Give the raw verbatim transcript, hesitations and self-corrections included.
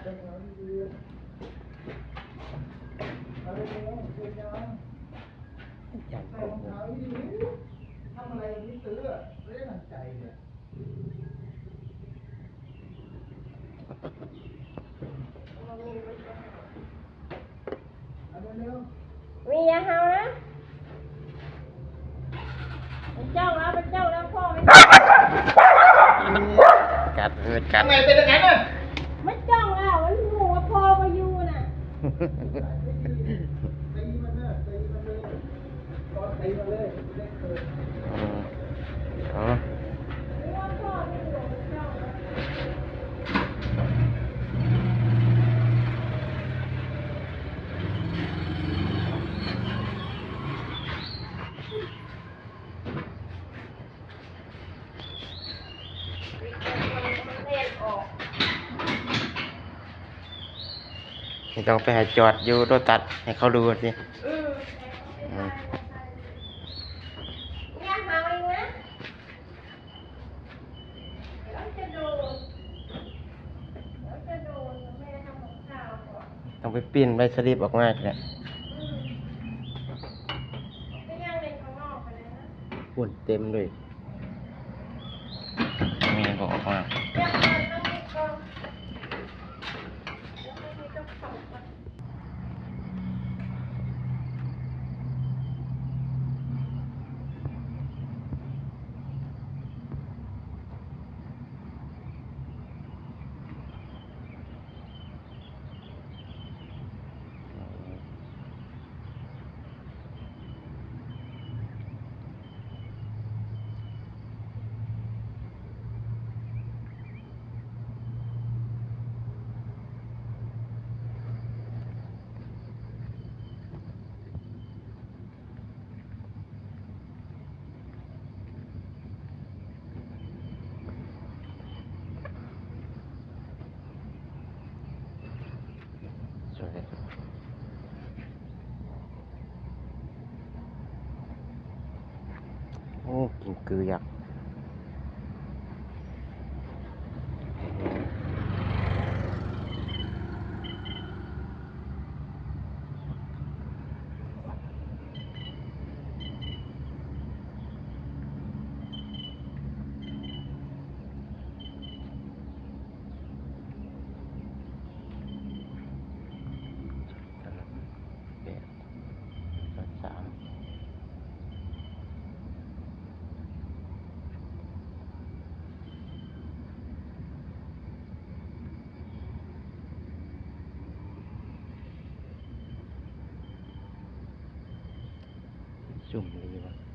อย่าง ใส่รองเท้าที่ดีทำอะไรไม่ซื้ออะไม่ได้ดังใจเลยเอาเร็วๆ มีอย่าเฮานะมันจ้องแล้วมันจ้องแล้วพ่อมัน กัดเออกัด ทำไมเป็นอย่างนั้นอ่ะ มันจ้องแล้วมันรู้ว่าพ่อมาอยู่น่ะ ตีมันนะตีมันเลยตอนตีมันเลยไม่ได้เกิด อืมเอา รู้ว่าพ่อไม่อยู่มันจ้องแล้ว นี่ต้องไปหาจอดอยู่โลตัสให้เขาดูสิ อืม อืม อย่าเฮาอีกนะเดี๋ยวจะโดนเดี๋ยวจะโดนแม่ทำกับข้าวก่อน ต้องไปปิ้นใบสลิปออกมาแหละ อืมไปย่างเล่นข้างนอกไปเลยนะ ฝุ่นเต็มเลย นี่ก็ออกมา เดี๋ยวมันต้องมีกล้องเดี๋ยวมันมีเจ้าของก่อน สวย โอ้ กินเกลือ แปดสาม ซุ่มดีวะ